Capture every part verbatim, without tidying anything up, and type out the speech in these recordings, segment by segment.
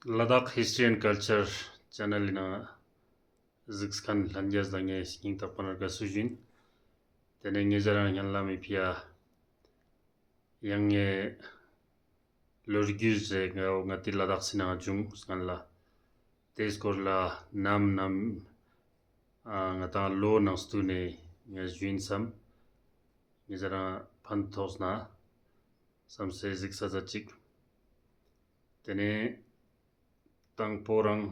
Ladakh History and Culture Channel ཨིན་ན་གཟིགས་མཁན་ལྷན་རྒྱས་ལ་ངའི་སྙིང་ཐག་པ་ནས་དགའ་བསུ་ཞུ་ཨིན། ཏེ་ནེ་ངེ་ཞ་རང་ཉན་ལ་མི་ཕི་ཡ་ཡང་ངའི་ལོ་རྒྱུས་ཟེར་ང་ང་ཏི་ལ་དྭགས་སི་ནང་བྱུང་སྔན་ལ་ཏེའི་སྐོར་ལ་ནམ་ནམ་ཨ་ང་དང་ལོ་ནང་སྟུན་ནེ་ངས་ཞུ་ཨིན་སམ། ངེ་ཞ་རང་ཕན་ཐོགས་ན་སམ་སེ་གཟིགས་ས་ཅིག། ཏེ་ནེ་དང་པོ་རང་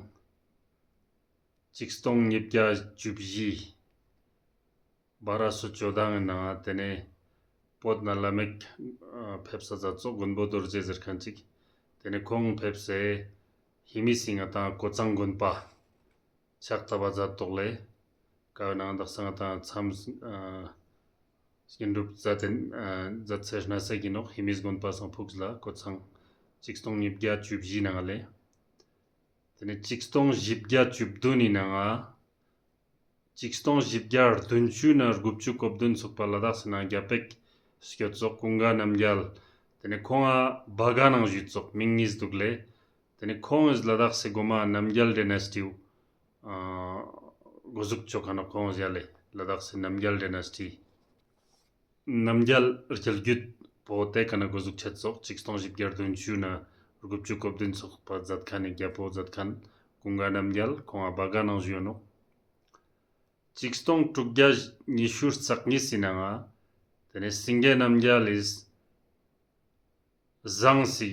ཆིག་སྟོང་ཉིས་བརྒྱ་བཅུ་བཞི་བར་སོ་ཅོ་དང་ནང་ཏེ་ནེ་བོད་ནེ་བླ་མ་ཞིག་ཕེབས་ས་ཛད་ཙོག། མགོན་པོ་རྡོ་རྗེ་ཟེར་ཁན་ཅིག། ཏེ་ནེ་ཁོང་ཕེབས་སེ་ཧེ་མི་སི་ང་དང་ཀོ་ཚང་དགོན་པ་ཕྱག་བཏབ་པ་ཛད་ཏོག་ལེ། ཀ་བོའེ་ནང་དག་ས་ང་དང་མཚམས་ཨ་བསྙེན་སྒྲུབ་ཛད་དེ་ཨ་ཛད་སེ་ནེ་སེ་གི་ནོག། ཧེ་མིས་དགོན་པ་སང་ཕུགས་ལ་ཀོ་ཚང་ཆིག་སྟོང་ཉིས་བརྒྱ་བཅུ་བཞི་ནང་ལེ། ཏེ་ནེ་ཆིག་སྟོང་བཞི་བརྒྱ་བཅུ་བདུན་ནི་ནང་ང་ཆིག་སྟོང་བཞི་བརྒྱ་བདུན་ཅུ་ནེ་དགུ་བཅུ་གོ་བདུན་ཚུག་པ་ལ་དྭགས་སི་ནང་རྒྱ་བོད་སྐྱོད་ཙོག་ཀུན་དགའ་རྣམ་རྒྱལ། ཏེ་ནེ་ཁོང་ང་བ་ག་ནང་ཞུས་ཙོག་མིང་ཉིས་དུག་ལེ། ཏེ་ནེ་ཁོང་ངིས་ལ་དྭགས་སི་གོ་མ་རྣམ་རྒྱལ་ཌའི་ནེ་སི་ཊི་ཨ་གོ་ཟུག་ཅོ་ཁན་ནོག། ཁོང་ངིས་ཡ་ལེ་ལ་དྭགས་སི་རྣམ་རྒྱལ་ཌའི་ནེ་སི་ཊི་རྣམ་རྒྱལ་རྒྱལ་རྒྱུད་པོ་ཏེ་ཀ་ནེ་གོ་ཟུག་ཆད་ཙོག། ཆིག་སྟོང་བཞི་བརྒྱ་བདུན་ཅུ་ནེ་དགུ་བཅུ་གོ་བདུན་ཚུག་པ་ཛད་ཁན་ནི་རྒྱལ་པོ་ཛད་ཁན་ཀུན་དགའ་རྣམ་རྒྱལ་ཁོང་ང་བ་ག་ནང་ཞུ་ཡོད་ནོག། ཆིག་སྟོང་དྲུག་བརྒྱ་ཉི་ཤུ་རྩ་གཉིས་སི་ནང་ང་ཏེ་ནེ་སེང་གེ་རྣམ་རྒྱལ་ལིས་ཟངས་སི་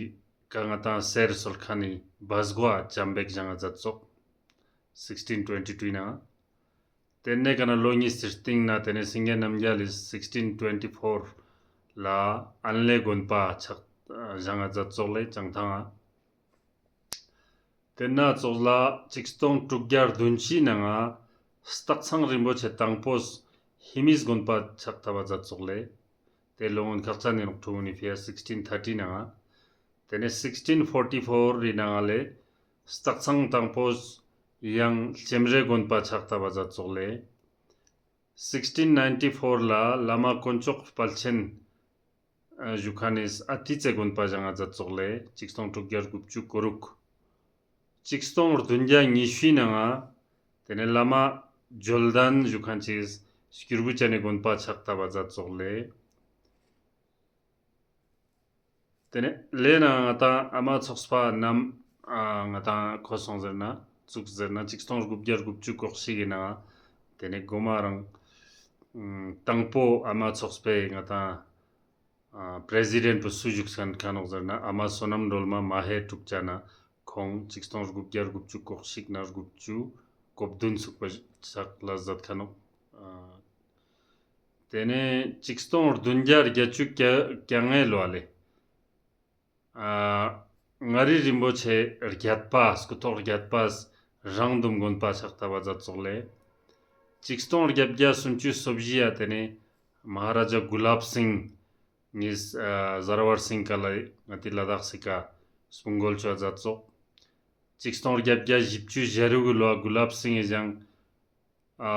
ཀ་ང་དང་གསེར་སོལ་ཁན་ནི་བ་སྒོ་ཅམ་པ་ཞིག་བཞེངས་ས་ཛད་ཙོག། སིགས་ཊིན་ཊུ་ཝེན་ཊི་ཊུ་ནང་། ཏེ་ནེ་ཀ་ནེ་ལོ་ཉིས་སི་སྟིང་ནེ་ཏེ་ནེ་སེང་གེ་རྣམ་རྒྱལ་ལིས་སིགས་ཊིན་ཊུ་ཝེན་ཊི་ཕོར་ལ་ཨན་ལེ་དགོན་པ་ཕྱག་བཞེངས་ས་ཛད་ཙོག་ལེ་བྱང་ཐང་ང་། ཏེ་ནེ་ཙོགས་ལ་ཆིག་སྟོང་དྲུག་བརྒྱ་བདུན་ཅུའི་ནང་ང་སྟག་ཚང་རིན་པོ་ཆེ་དང་པོས་ཧེ་མིས་དགོན་པ་ཕྱག་བཏབ་པ་ཛད་ཙོག་ལེ། ཏེ་ལོ་ངོ་ཁག་ཅན་ནི་ནོག་ཐུ་ནི་ཕི་ཡ་སིགས་ཊིན་ཐར་ཊི་ནང་ང་། ཏེ་ནེ་སིགས་ཊིན་ཕོར་ཊི་ཕོར་རི་ནང་ང་ལེ་སྟག་ཚང་དང་པོས་ཡང་ལྕེམ་རི་དགོན་པ་ཕྱག་བཏབ་པ་ཛད་ཙོག་ལེ། སིགས་ཊིན་ནའིན་ཊི་ཕོར་ལ་བླ་མ་དཀོན་མཆོག་དཔལ་ཆེན་ཨ་ཞུ་ཁན་ནི་ཨ་ཏི་ཙེ་དགོན་པ་བཞེངས་ས་ཛད་ཙོག་ལེ། ཆིག་སྟོང་དྲུག་བརྒྱ་དགུ་བཅུ་གོ་དྲུག། ཆིག་སྟོང་བདུན་བརྒྱ་ཉི་ཤུའི་ནང་ང་ཏེ་ནེ་བླ་མ་ཇོ་ལྡན་ཞུ་ཁན་ཅིག་སྐྱུར་བུ་ཅན་ནི་དགོན་པ་ཕྱག་བཏབ་པ་ཛད་ཙོག་ལེ། ཏེ་ནེ་ལེ་ནང་ང་ང་དང་ཨ་མ་ཚོགས་པ་ནམ་ཨ་ང་དང་ཁོ་སོང་ཟེར་ན་ཚུགས་ཟེར་ན་ཆིག་སྟོང་དགུ་བརྒྱ་དགུ་བཅུ་གོ་གཅིག་གི་ནང་ང་ཏེ་ནེ་གོ་མ་རང་ཨ་དང་པོ་ཨ་མ་ཚོགས་པའི་ང་དང་ཨ་པྲེ་སི་ཌེན་པོ་སུ་ཞུགས་ཁན་ནོག་ཟེར་ན་ཨ་མ་བསོད་ནམས་སྒྲོལ་མ་མ་ཧེ་དྲུག་ཅ་ནེ་ཁོང་ཆིག་སྟོང་དགུ་བརྒྱ་དགུ་བཅུ་གོ་གཅིག་ནེ་དགུ་བཅུ་གོ་བདུན་ཚུག་པ་ཕྱག་ལས་ཛད་ཁན་ནོག། ཨ་ཏེ་ནེ་ཆིག་སྟོང་བདུན་བརྒྱ་བརྒྱད་ཅུ་གྱ་གྱ་ལྔའི་ལོ་ལེ། ཨ་མངའ་རིས་རིན་པོ་ཆེ་བརྒྱད་པ་སྐུ་ཐོག་བརྒྱད་པས་རང་འདོམས་དགོན་པ་ཕྱག་བཏབ་པ་ཛད་ཙོག་ལེ། ཆིག་སྟོང་བརྒྱད་བརྒྱ་སུམ་ཅུ་སོ་བཞི་ཡ་ཏེ་ནེ་མ་ཧ་ར་ཇ་གུ་ལབ་སིང་ངིས་ཨ་ཟོ་ར་ཝར་སིང་ཀ་ལ་ང་ཏི་ལ་དྭགས་སི་ཀ་སྤུང་གོལ་ཅོ་ཛད་ཙོག། ཆིག་སྟོང་བརྒྱད་བརྒྱ་བཞི་བཅུ་ཞེ་དྲུག་གི་ལོ་གུ་ལབ་སིང་ངི་ཞང་ཨ་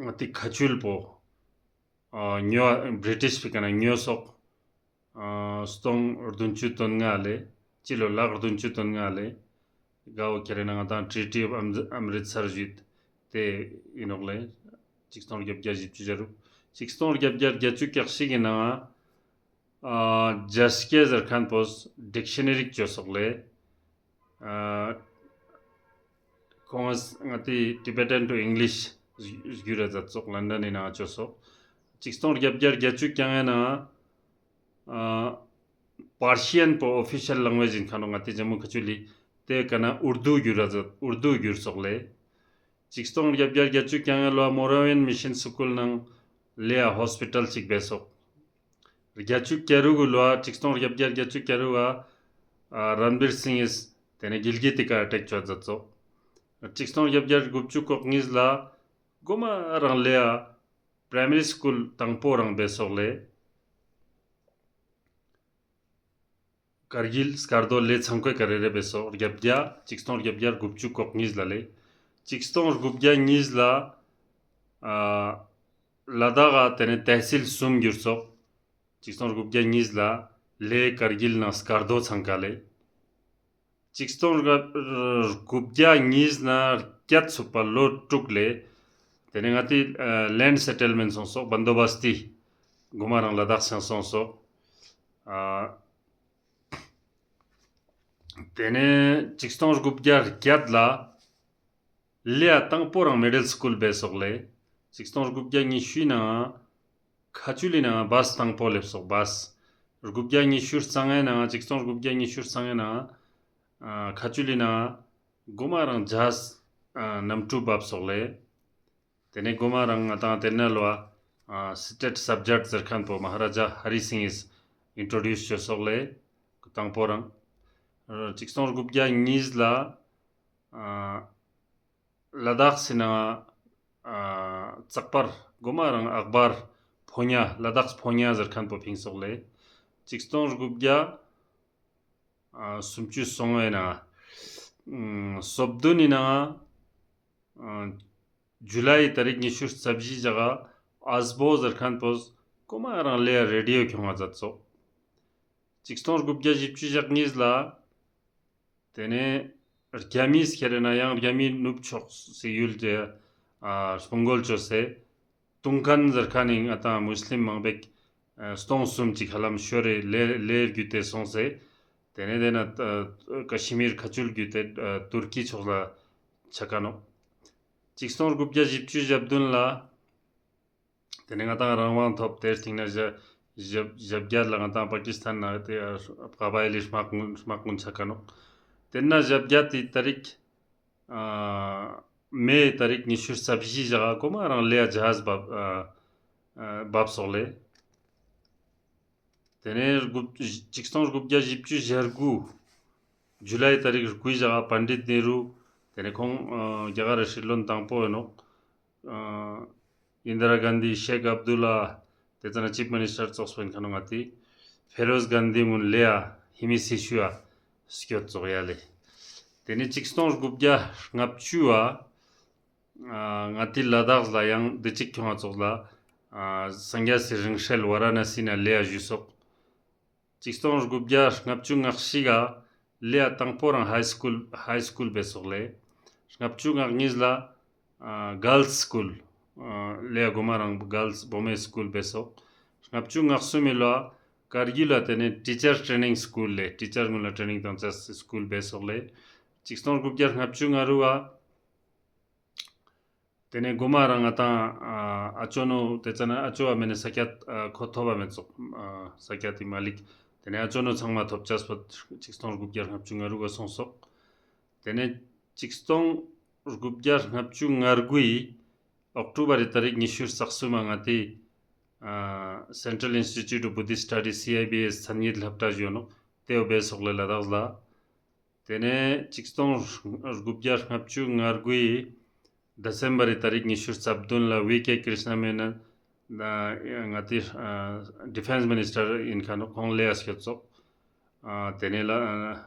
ང་ཏི་ཁ་ཆུལ་པོ་ཨ་ཉོ་བྲི་ཊིཤ་པའི་ཀ་ནེ་ཉོ་སོག། ཨ་སྟོང་བདུན་ཅུ་དོན་ལྔ་ལེ། སྤྱི་ལོ་ལག་བདུན་ཅུ་དོན་ལྔ་ལེ། ག་བོ་ཁྱེར་ན་ང་དང་ཊི་ཊི་ཨོཕ་ཨམ་རིད་སར་ཞུས་ཏེ་ཨིན་ནོག་ལེ། ཆིག་སྟོང་བརྒྱད་བརྒྱ་བཞི་བཅུ་ཞེ་དྲུག། ཆིག་སྟོང་བརྒྱད་བརྒྱ་བརྒྱད་ཅུ་གྱ་གཅིག་གི་ནང་ང་ཨ་ཇ་སི་ཀེ་ཟེར་ཁན་པོས་ཌིག་ཤ་ན་རི་ཅོས་སོག་ལེ། ཨ་ཁོང་ང་ཏི་Tibetan to English བསྒྱུར་ར་ཛད་ཙོག་ལན་ཌན་ནི་ནང་ང་ཅོས་སོག། ཆིག་སྟོང་བརྒྱད་བརྒྱ་བརྒྱད་ཅུ་གྱ་ལྔའི་ནང་ང་ཨ་པར་ཤི་ཡན་པོ་ཨོ་ཕི་ཤལ་ལེང་གུ་ཨེཇ་ཨིན་ཁན་ནོག་ང་ཏི་ཇམ་མུ་ཁ་ཆུལ་ལི། ཏེ་ཀ་ནེ་ཨུར་དུ་བསྒྱུར་ར་ཛད་ཨུར་དུ་བསྒྱུར་སོག་ལེ། ཆིག་སྟོང་བརྒྱད་བརྒྱ་བརྒྱད་ཅུ་གྱ་ལྔའི་ལོ་མོ་ར་ཝི་ཡན་མི་ཤན་སི་ཀུལ་ནང་ལེ་ཡ་ཧོས་པི་ཊལ་ཅིག་བེ་སོག། བརྒྱད་ཅུ་གྱ་དྲུག་གི་ལོ་ཆིག་སྟོང་བརྒྱད་བརྒྱ་བརྒྱད་ཅུ་གྱ་དྲུག་ག་ཨ་རན་བིར་སིང་ངིས་ཏེ་ནེ་གིལ་གིཊ་ཀ་ཨ་ཊེཀ་ཅོས་ཛད་ཙོག། ཆིག་སྟོང་བརྒྱད་བརྒྱ་དགུ་བཅུ་གོ་གཉིས་ལ་གོ་མ་རང་ལེ་ཡ་པྲའི་མ་རི་སི་ཀུལ་དང་པོ་རང་བེ་སོག་ལེ། ཀར་གིལ་སྐར་རྡོ་ལེ་ཚང་ཀོའི་ཀ་རེ་རེ་བེ་སོག་བརྒྱད་བརྒྱ་ཆིག་སྟོང་བརྒྱད་བརྒྱ་དགུ་བཅུ་གོ་གཉིས་ལ་ལེ། ཆིག་སྟོང་དགུ་བརྒྱ་གཉིས་ལ་ཨ་ལ་དྭགས་ཏེ་ནེ་ཏེ་སིལ་གསུམ་གྱུར་སོག། ཆིག་སྟོང་དགུ་བརྒྱ་གཉིས་ལ་ ལེ་ཀར་གིལ་ནང་སྐར་རྡོ་ཚང་ཀ་ལེ། ཆིག་སྟོང་དགུ་བརྒྱ་གཉིས་ནེ་བརྒྱད་ཚུག་པ་ལོ་དྲུག་ལེ། ཏེ་ནེ་ང་ཏི་ལེནཌ་སེ་ཊལ་མེནཊ་སོང་སོག་བན་དོ་བསྟི། གོ་མ་རང་ལ་དྭགས་སང་སོང་སོག་ཨ། ཏེ་ནེ་ཆིག་སྟོང་དགུ་བརྒྱ་བརྒྱད་ལ་ལེ་ཡ་དང་པོ་རང་མི་ཌལ་སྐུལ་བེ་སོག་ལེ། ཆིག་སྟོང་དགུ་བརྒྱ་ཉི་ཤུའི་ནང་ཁ་ཆུལ་ལི་ནང་བཱས་དང་པོ་ལེབ་སོག་བཱས། དགུ་བརྒྱ་ཉི་ཤུ་རྩ་ལྔའི་ནང་ཆིག་སྟོང་དགུ་བརྒྱ་ཉི་ཤུ་རྩ་ལྔའི་ནང་ཨ་ཁ་ཆུལ་ལི་ནང་གོ་མ་རང་ཇ་ཧཱཟ་ཨ་གནམ་གྲུ་བབས་སོག་ལེ། ཏེ་ནེ་གོ་མ་རང་ང་ཏང་ཏེ་ནེ་ལོ་ཨ་སི་ཊེཊ་སབ་ཇེཀྚ་ཟེར་ཁན་པོ་མ་ཧ་ར་ཇ་ཧ་རི་སིང་ངིས་ཨིན་ཊྲོ་ཌིའུས་ཅོས་སོག་ལེ། དང་པོ་རང་ཆིག་སྟོང་དགུ་བརྒྱ་གཉིས་ལ་ཨ་ལ་དྭགས་སི་ནང་ཨ་ཙག་པར་གོ་མ་རང་ཨག་བར་ཕོ་ཉ་ལ་དྭགས་ཕོ་ཉ་ཟེར་ཁན་པོ་ཕིངས་སོག་ལེ། ཆིག་སྟོང་དགུ་བརྒྱ་ཨ་སུམ་ཅུ་སོ་ལྔའི་ནང་ཨ་སོ་བདུན་ནི་ནང་ཨ་ཇུ་ལའི་ཏ་རིག་ཉི་ཤུ་རྩ་བཞི་ཞག་ག་ཨས་བོ་ཟེར་ཁན་པོས་གོ་མ་རང་ལེ་ཡ་རེ་ཌི་ཡོ་ཁྱོང་ང་ཛད་སོག། ཆིག་སྟོང་དགུ་བརྒྱ་བཞི་བཅུ་ཞེ་གཉིས་ལ་ཏེ་ནེ་རྒྱ་མིས་ཁྱེར་ན་ཡང་རྒྱ་མིའི་ནུབ་ཕྱོགས་སི་ཡུལ་ཏེ་ཨ་སྤུང་གོལ་ཅོས་སེ་ཏུང་ཁན་ཟེར་ཁན་ནི་ང་ཏང་མུས་ལིམ་མང་པོ་ཞིག་ཨ་སྟོང་གསུམ་ཅིག་ཧ་ལམ་ཤོར་རེ་ལེ་ལེ་རྒྱུད་དེ་སོང་སེ། ཏེ་ནེ་ཏེ་ནེ་ཨ་ཀ་ཤི་མིར་ཁ་ཆུལ་རྒྱུད་དེ་ཨ་ཏུར་ཀི་ཕྱོགས་ལ་ཆ་ཀ་ནོག། ཆིག་སྟོང་དགུ་བརྒྱ་བཞི་བཅུ་ཞེ་བདུན་ལ་ཏེ་ནེ་ང་ཏང་རང་དབང་ཐོབ་སྟེ་སྟིང་ནེ་ཞེ་ཞེ་ཞེ་བརྒྱད་ལ་ང་ཏང་པ་ཀི་སི་ཐན་ནེ་ཏེ་ཨ་ཀ་བ་ཡེ་ལི་དམག་དཔུང་དམག་དཔུང་ཆ་ཀ་ནོག། ཏེ་ནེ་ཞེ་བརྒྱད་ཏེ་ཏ་རིག་ཨ་མེའི་ཏ་རིག་ཉི་ཤུ་རྩ་བཞི་ཞག་ག་གོ་མ་རང་ལེ་ཡ་ཇ་ཧཱཟ་བབས་ཨ་ཨ་བབས་སོག་ལེ། ཏེ་ནེ་དགུ་ཆིག་སྟོང་དགུ་བརྒྱ་བཞི་བཅུ་ཞེ་དགུ་ཇུ་ལའི་ཏ་རིག་དགུའི་ཞག་ག་པཎ་ཌིཏ་ནེ་རུ་ཏེ་ནེ་ཁོང་ཨ་རྒྱ་གར་རི་སྲིད་བློན་དང་པོ་ཨིན་ནོག། ཨ་ཨིན་དི་ར་གན་དྷི་ཤེག་ཨབ་དུ་ལ་ཏེ་ཙ་ན་ཅིཕ་མི་ནིས་ཊར་ཙོགས་པོ་ཨིན་ཁན་ནོག་ང་ཏི། ཕེ་རོཟ་གན་དྷི་གུན་ལེ་ཡ་ཧི་མི་སི་ཤུ་ཡ་སྐྱོད་ཙོག་ཡ་ལེ། ཏེ་ནེ་ཆིག་སྟོང་དགུ་བརྒྱ་ལྔ་བཅུ་བ་ཨ་ང་ཏི་ལ་དྭགས་ལ་ཡང་འདི་ཅིག་ཁྱོང་ང་ཙོགས་ལ་ཨ་སངས་རྒྱས་སི་རིང་བསྲེལ་ཝ་ར་ན་སི་ནེ་ལེ་ཡ་ཞུས་སོག། ཆིག་སྟོང་དགུ་བརྒྱ་ལྔ་བཅུ་ང་བཞི་ག་ལེ་ཡ་དང་པོ་རང་ཧའི་སྐུལ་ཧའི་སྐུལ་བེ་སོག་ལེ། ལྔ་བཅུ་ང་གཉིས་ལ་ཨ་གརལ་སི་སྐུལ་ཨ་ལེ་ཡ་གོ་མ་རང་གརལ་སི་བོ་མོའི་སྐུལ་བེ་སོག། ལྔ་བཅུ་ང་གསུམ་མི་ལོ་ཀར་གིལ་ལ་ཏེ་ནེ་ཊི་ཅར་ཊྲེ་ནིང་སྐུལ་ལེ་ཊི་ཅར་གུན་ལ་ཊྲེ་ནིང་ཏང་ཅེས་སི་སྐུལ་བེ་སོག་ལེ། ཆིག་སྟོང་དགུ་བརྒྱ་ལྔ་བཅུ་ང་དྲུག་ག་ཏེ་ནེ་གོ་མ་རང་ང་ཏང་ཨ་ཨ་ཅོ་ནོ་ཏེ་ཙ་ན་ཨ་ཅོ་བ་མེ་ནེ་ས་ཀྱད་ཨ་ཁོ་ཐོབ་བ་མེ་ཙོག། ཨ་ས་ཀྱད་ཏེ་མ་ལིག། ཏེ་ནེ་ཨ་ཅོ་ནོ་ཚང་མ་ཐོབ་ཅེས་པོ་ཆིག་སྟོང་དགུ་བརྒྱ་ལྔ་བཅུ་ང་དྲུག་ག་སོང་སོག། ཏེ་ནེ་ཆིག་སྟོང་དགུ་བརྒྱ་ལྔ་བཅུ་ང་དགུའི་ཨོག་ཊོ་བར་རི་ཏ་རིག་ཉི་ཤུ་རྩ་གསུམ་མ་ང་ཏི་ཨ་Central Institute of Buddhist Studies་སི་ཨའི་བི་ཨེས་མཚན་ཉིད་སློབ་གྲྭ་ཞུ་ནོག། ཏེ་བོ་བེ་སོག་ལེ་ལ་དྭགས་ལ། ཏེ་ནེ་ཆིག་སྟོང་དགུ་བརྒྱ་ལྔ་བཅུ་ང་དགུའི་ཌི་སེམ་བར་རི་ཏ་རིག་ཉི་ཤུ་རྩ་བདུན་ལ་བི་ཀེ་ཀྲིཤ་ན་མེ་ནན་ང་ཏི་ཨ་ཌི་ཕེནས་མི་ནིས་ཊར་ཨིན་ཁན་ནོག། ཁོང་ལེ་ཡ་སྐྱོད་ཙོག། ཨ་ཏེ་ནེ་ལ་ཨ་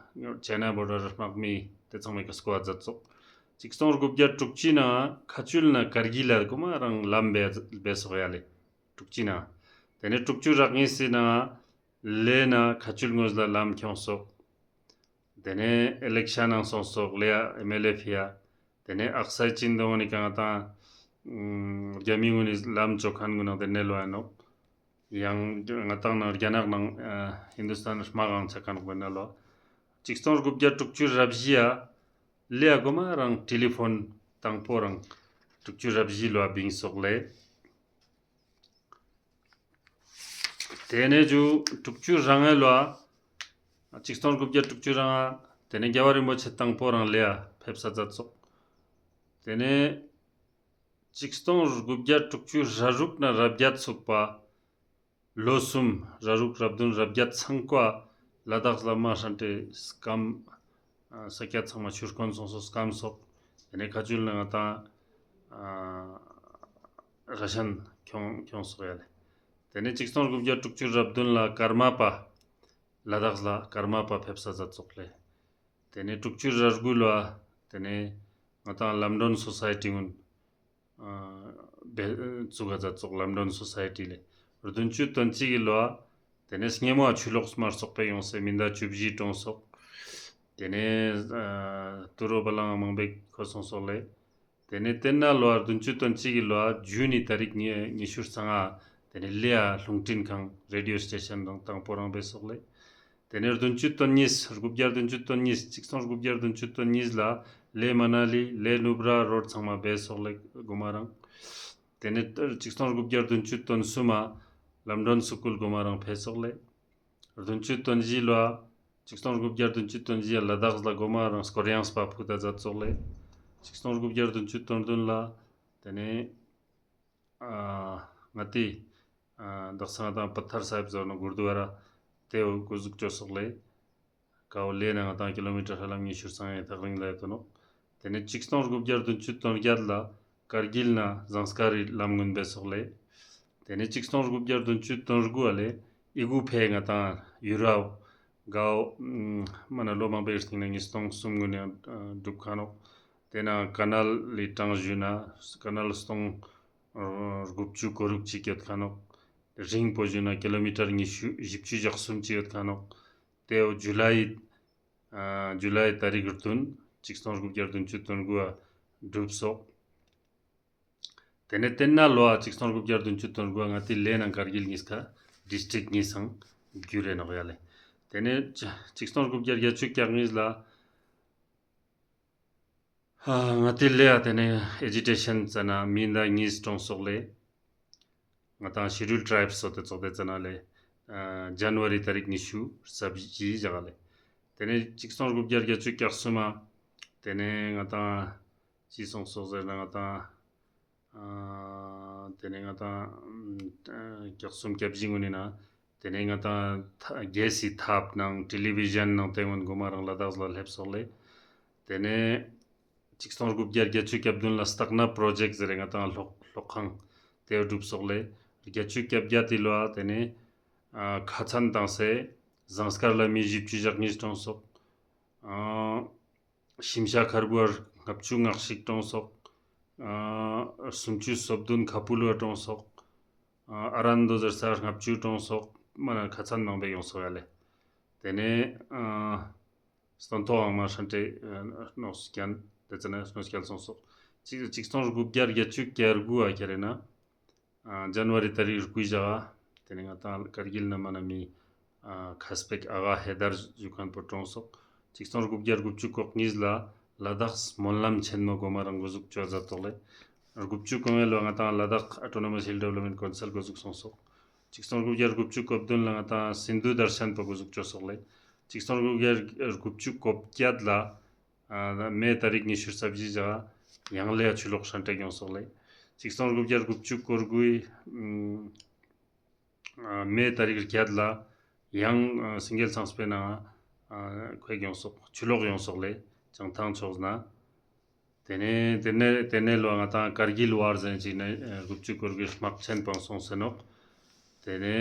ཅའི་ན་བོར་ཌར་དམག་མི་ཏེ་ཚང་མའི་ཀ་སྐོར་ར་ཛད་ཙོག། ཆིག་སྟོང་དགུ་བརྒྱ་དྲུག་ཅུའི་ནང་ཁ་ཆུལ་ནེ་ཀར་གིལ་ལ་གོ་མ་རང་ལམ་བེ་བེ་སོག་ཡ་ལེ། དྲུག་ཅུའི་ནང་། ཏེ་ནེ་དྲུག་ཅུ་རེ་གཉིས་སི་ནང་ལེ་ནེ་ཁ་ཆུལ་ངོས་ལ་ལམ་ཁྱོང་སོག། ཏེ་ནེ་ཨི་ལེག་ཤན་ནང་སོང་སོག་ལེ་ཡ་ཨེམ་ཨེལ་ཨེ་ཕི་ཡ། ཏེ་ནེ་ཨག་སའི་ཅིན་དོང་ནི་ཀ་ང་ཏང་ཨ་རྒྱ་མི་གུན་ནི་ལམ་ཅོ་ཁན་གུན་ནང་ཏེ་ནེ་ལོ་ཡ་ནོག། ཡང་ང་ཏང་ནང་རྒྱ་ནག་ནང་ཨ་ཧིན་དུ་སྟན་དམག་གང་ཆ་ཁན་གུན་ནི་ལོ། ཆིག་སྟོང་དགུ་བརྒྱ་དྲུག་ཅུ་རེ་བཞི་ཡ་ལེ་ཡ་གོ་མ་རང་ཊེ་ལི་ཕོན་དང་པོ་རང་དྲུག་ཅུ་རེ་བཞི་ལོ་ཡ་བིང་སོག་ལེ། ཏེ་ནེ་ཇུ་དྲུག་ཅུ་རེ་ལྔའི་ལོ་ཨ་ཆིག་སྟོང་དགུ་བརྒྱ་དྲུག་ཅུ་རེ་ལྔ། ཏེ་ནེ་རྒྱལ་བ་རིན་པོ་ཆེ་དང་པོ་རང་ལེ་ཡ་ཕེབས་ས་ཛད་སོག། ཏེ་ནེ་ཆིག་སྟོང་དགུ་བརྒྱ་དྲུག་ཅུ་རེ་དྲུག་ནེ་རེ་བརྒྱད་ཚུག་པ་ལོ་གསུམ་རེ་དྲུག་རེ་བདུན་རེ་བརྒྱད་ཚང་ཀ་ལ་དྭགས་ལ་མ་ཧྲན་ཏེ་སྐམ། ཨ་ས་ཀྱད་ཚང་མ་ཆུ་དཀོན་སོང་སོག་སྐམ་སོག། ཏེ་ནེ་ཁ་ཆུལ་ནེ་ང་ཏང་ཨ་ར་ཤན་ཁྱོང་ཁྱོང་སོག་ཡ་ལེ། ཏེ་ནེ་ཆིག་སྟོང་དགུ་བརྒྱ་དྲུག་ཅུ་རེ་བདུན་ལ་ཀརྨ་པ་ལ་དྭགས་ལ་ཀརྨ་པ་ཕེབས་ས་ཛད་སོག་ལེ། ཏེ་ནེ་དྲུག་ཅུ་རེ་དགུ་ལོ་ཏེ་ནེ་ང་ཏང་ལམ་སྒྲོན་སོ་སའི་ཊི་གུན་ཨ་བེ་ཙུགས་ས་ཛད་སོག་ལམ་སྒྲོན་སོ་སའི་ཊི་ལེ། བདུན་ཅུ་དོན་གཅིག་གི་ལོ་ ཏེ་ནེ་སྔོན་མ་ཆུ་ལོག་མ་སོག་པའི་ཡོངས་སེ་མི་ཟླ་བཅུ་བཞི་གྲོངས་སོག། ཏེ་ནེ་ཨ་དུད་འགྲོ་བ་ལང་མང་པོ་ཞིག་ཁོ་སོང་སོག་ལེ། ཏེ་ནེ་ཏེན་ན་ལོ་བདུན་ཅུ་དོན་གཅིག་གི་ལོ་ཇུན་ནི་ཏ་རིག་ཉི་ཉི་ཤུ་རྩ་ལྔ་ཏེ་ནེ་ལེའ་རླུང་འཕྲིན་ཁང་རེ་ཌི་ཡོ་སི་ཊེ་ཤན་དང་དང་པོ་རང་བེ་སོག་ལེ། ཏེ་ནེ་བདུན་ཅུ་དོན་གཉིས་དགུ་བརྒྱ་བདུན་ཅུ་དོན་གཉིས་ཆིག་སྟོང་དགུ་བརྒྱ་བདུན་ཅུ་དོན་གཉིས་ལ་ལེ་མ་ན་ལི་ལེ་ནུབ་ར་རོཌ་ཚང་མ་བེ་སོག་ལེ་གོ་མ་རང་། ཏེ་ནེ་ཆིག་སྟོང་དགུ་བརྒྱ་བདུན་ཅུ་དོན་གསུམ་མ་ལམ་སྒྲོན་སུ་ཀུལ་གོ་མ་རང་ཕེ་སོག་ལེ། བདུན་ཅུ་དོན་བཞི་ལོ་ཆིག་སྟོང་དགུ་བརྒྱ་བདུན་ཅུ་དོན་བཞི་ལ་དྭགས་ལ་གོ་མ་རང་སྐོར་ཡངས་པ་ཕུད་ད་ཛད་སོག་ལེ། ཆིག་སྟོང་དགུ་བརྒྱ་བདུན་ཅུ་དོན་བདུན་ལ་ཏེ་ནེ་ཨ་ང་ཏི་ཨ་དག་ས་ང་དང་པ་ཐར་སཱ་ཧིབ་ཟེར་ན་གུར་དུ་ཝ་ར་ཏེ་བོ་གོ་ཟུག་ཅོ་སོག་ལེ། ཀའོ་ལེ་ནེ་ང་དང་ཀི་ལོ་མི་ཊར་ཧ་ལམ་ཉི་ཤུ་རྩ་ལྔའི་ཐག་རིང་ལ་ཡོད་དོ་ནོག། ཏེ་ནེ་ཆིག་སྟོང་དགུ་བརྒྱ་བདུན་ཅུ་དོན་བརྒྱད་ལ་ཀར་གིལ་ནེ་ཟངས་དཀར་རི་ལམ་སྔོན་བེ་སོག་ལེ། ཏེ་ནེ་ཆིག་སྟོང་དགུ་བརྒྱ་བདུན་ཅུ་དོན་དགུ་བ་ལེ་ཨི་གུ་ཕེ་ང་དང་ཡུ་རའོ་གའོ་མ་ན་ལོ་མང་པོའི་སྟིང་ནེ་ཉིས་སྟོང་གསུམ་གུན་ནེ་གྲུབ་ཁན་ནོག། ཏེ་ནེ་ཀ་ནལ་ལི་གྲངས་ཞུ་ན་ཀ་ནལ་སྟོང་དགུ་བཅུ་གོ་དྲུག་ཅིག་ཡོད་ཁན་ནོག། རིང་པོ་ཞུ་ན་ཀི་ལོ་མི་ཊར་ཉི་ཤུ་བཞི་བཅུ་ཞེ་གསུམ་ཅིག་ཡོད་ཁན་ནོག། ཏེ་བོ་ཇུ་ལའི་ཨ་ཇུ་ལའི་ཏ་རིག་བདུན་ཆིག་སྟོང་དགུ་བརྒྱ་བདུན་ཅུ་དོན་དགུ་བ་གྲུབ་སོག། ཏེ་ནེ་ཏེན་ན་ལོ་ཆིག་སྟོང་དགུ་བརྒྱ་བདུན་ཅུ་དོན་དགུ་བ་ང་ཏི་ལེ་ནང་ཀར་གིལ་ཉིས་ཀ་ཌིས་ཊྲིཀ་ཉིས་སང་གྱུར་རེ་ནོག་ཡ་ལེ། ཏེ་ནེ་ཆིག་སྟོང་དགུ་བརྒྱ་བརྒྱད་ཅུ་གྱ་གཉིས་ལ་ཨ་ང་ཏི་ལེ་ཡ་ཏེ་ནེ་ཨེ་ཇི་ཊེ་ཤན་ཙ་ན་མི་ཟླ་ཉིས་གྲོངས་སོག་ལེ། ང་དང་ཤེ་ཌུལ་ཊྲའིབས་སོགས་ཏེ་ཙོགས་ཏེ་ཙ་ན་ལེ་ཨ་ཇན་ཝ་རི་ཏ་རིག་ཉི་ཤུ་རྩ་བཞི་ཞག་ལེ། ཏེ་ནེ་ཆིག་སྟོང་དགུ་བརྒྱ་བརྒྱད་ཅུ་གྱ་གསུམ་མ་ཏེ་ནེ་ང་དང་ཅི་སོང་སོག་ཟེར་ན་ང་དང་ཨ་ཏེ་ནེ་ང་དང་ཨ་གྱ་གསུམ་གྱ་བཞི་གུན་ནི་ནང་ཏེ་ནེ་ང་དང་ཐ་གེས་སི་ཐབ་ནང་ཊེ་ལི་བི་ཞན་ནང་ཏེ་གུན་གོ་མ་རང་ལ་དྭགས་ལ་ལེབ་སོག་ལེ། ཏེ་ནེ་ཆིག་སྟོང་དགུ་བརྒྱ་བརྒྱད་ཅུ་གྱ་བདུན་ལ་སྟག་སྣ་པྲོ་ཇེཀྚ་ཟེར་རེ་ང་དང་གློག་གློག་ཁང་ཏེ་བོ་གྲུབ་སོག་ལེ། བརྒྱད་ཅུ་གྱ་བརྒྱད་ཏི་ལོ་ཨ་ཏེ་ནེ་ཨ་ཁ་ཚན་བཏང་སེ་ཟངས་དཀར་ལ་མི་བཞི་བཅུ་ཞེ་གཉིས་གྲོངས་སོག། ཨ་ཤིམ་ཤ་ཁར་བུ་བ་ལྔ་བཅུ་ང་གཅིག་གྲོངས་སོག། ཨ་སུམ་ཅུ་སོ་བདུན་ཁ་པུལ་བ་གྲོངས་སོག། ཨ་ཨ་རན་དོ་ཟེར་ས་ལྔ་བཅུ་གྲོངས་སོག། མ་ན་ཁ་ཚན་མང་པོ་ཡོང་སོག་ཡ་ལེ། ཏེ་ནེ་ཨ་སྟོན་ཐོག་ཨང་མ་ཧྲན་ཏེ་ཨ་ནོག་སྐྱན་ཏེ་ཙ་ན་ནོག་སྐྱལ་སོང་སོག། ཆིག་ཆིག་སྟོང་དགུ་བརྒྱ་བརྒྱད་ཅུ་གྱ་དགུ་བ་ཁྱེར་རེ་ན་ཨ་ཇན་ཝ་རི་ཏ་རིག་དགུ་ཞག་ཏེ་ནེ་ང་དང་ཀར་གིལ་ནེ་མ་ན་མི་ཨ་ཁ་སྤེག་ཨ་ག་ཧེ་དར་ཞུ་ཁན་པོ་གྲོངས་སོག། ཆིག་སྟོང་དགུ་བརྒྱ་དགུ་བཅུ་གོ་གཉིས་ལ་ལ་དྭགས་སྨོན་ལམ་ཆེན་མོ་གོ་མ་རང་གོ་ཟུག་ཅོ་ཛད་སོག་ལེ། དགུ་བཅུ་གོ་ལྔ་ལོ་ང་དང་ལ་དྭགས་ཨོ་ཊོ་ནོ་མས་ཧིལ་ཌི་ཝེ་ལོབ་མེན་ཊ་ཀོན་སིལ་གོ་ཟུག་སོང་སོག། ཆིག་སྟོང་དགུ་བརྒྱ་དགུ་བཅུ་གོ་བདུན་ལ་ང་དང་སིན་དྷུ་དར་ཤན་པོ་གོ་ཟུག་ཅོ་སོག་ལེ། ཆིག་སྟོང་དགུ་བརྒྱ་དགུ་བཅུ་གོ་བརྒྱད་ལ་ཨ་མེ་ཏ་རིག་ཉི་ཤུ་རྩ་བཞི་ཞག་ཡང་ལེ་ཡ་ཆུ་ལོག་ཧྲན་ཏེ་ཡོང་སོག་ལེ། ཆིག་སྟོང་དགུ་བརྒྱ་དགུ་བཅུ་གོ་དགུའི་ཨ་མེ་ཏ་རིག་བརྒྱད་ལ་ཡང་ཨ་སིང་གེལ་ཚང་སྤེ་ནང་ཨ་ཁོ་ཡོང་སོག་ཆུ་ལོག་ཡོང་སོག་ལེ་བྱང་ཐང་ཕྱོགས་ན། ཏེ་ནེ་ཏེ་ནེ་ཏེ་ནེ་ལོ་ང་དང་ཀར་གིལ་ཝར་ཟེར་ཅིག་ནེ་ཨ་དགུ་བཅུ་གོ་དགུའི་དམག་ཆེན་པོ་སོང་སེ་ནོག། ཏེ་ནེ་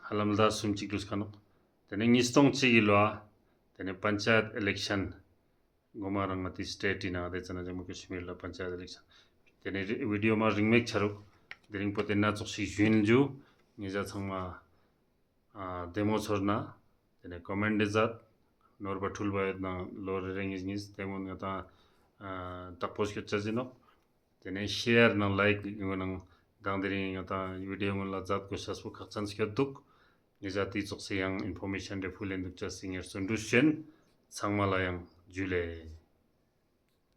ཧ་ལམ་ཟླ་གསུམ་ཅིག་ལུས་ཁན་ནོག། ཏེ་ནེ་ཉིས་སྟོང་གཅིག་གི་ལོ་ཏེ་ནེ་པན་ཅ་ཡད་ཨི་ལེག་ཤན་གོ་མ་རང་ང་ཏི་སི་ཊེཊ་ཏི་ནང་ཏེ་ཙ་ན་ཇམ་མུ་ཀེ་ཤི་མིར་ལ་པན་ཅ་ཡད་ཨི་ལེག་ཤན། ཏེ་ནེ་བི་ཌི་ཡོ་མ་རིང་མེག་ཆ་རུག། དེ་རིང་པོ་ཏེ་ན་ཙོགས་ཤིག་ཞུ་ཨིན་ཇུ། ཉེ་ཞ་ཚང་མ་ཨ་བདེ་མོ་ཚོར་ན་ཏེ་ནེ་ཀོ་མེན་ཊ་ཏེ་ཛད། ནོར་བ་འཁྲུལ་བ་ཡོད་ན་ལོ་རེ་རེ་ཉིས་ཉིས་ཏེ་སྔོན་ང་དང་ཨ་དག་པོ་སྐྱོད་ཅ་ཟིན་ནོག། ཏེ་ནེ་ཤེར་ནང་ལའིཀ་ཡོང་ནང་དང་དེ་རིང་ང་དང་བི་ཌི་ཡོ་སྔོན་ལ་ཛད་གོ་ཤེས་པོ་ཁག་ཅན་སྐྱོད་དུག། ཉེ་ཞ་ཏེ་ཙོགས་སེ་ཡང་ཨིན་ཕོར་མེ་ཤན་རེ་ཕུལ་ཨིན་དུག་ཅེས་སི་ངས་རྩོན་གྲུས་ཅོ་ཨིན། ཚང་མ་ལ་ཡང་ཇུ་ལེ།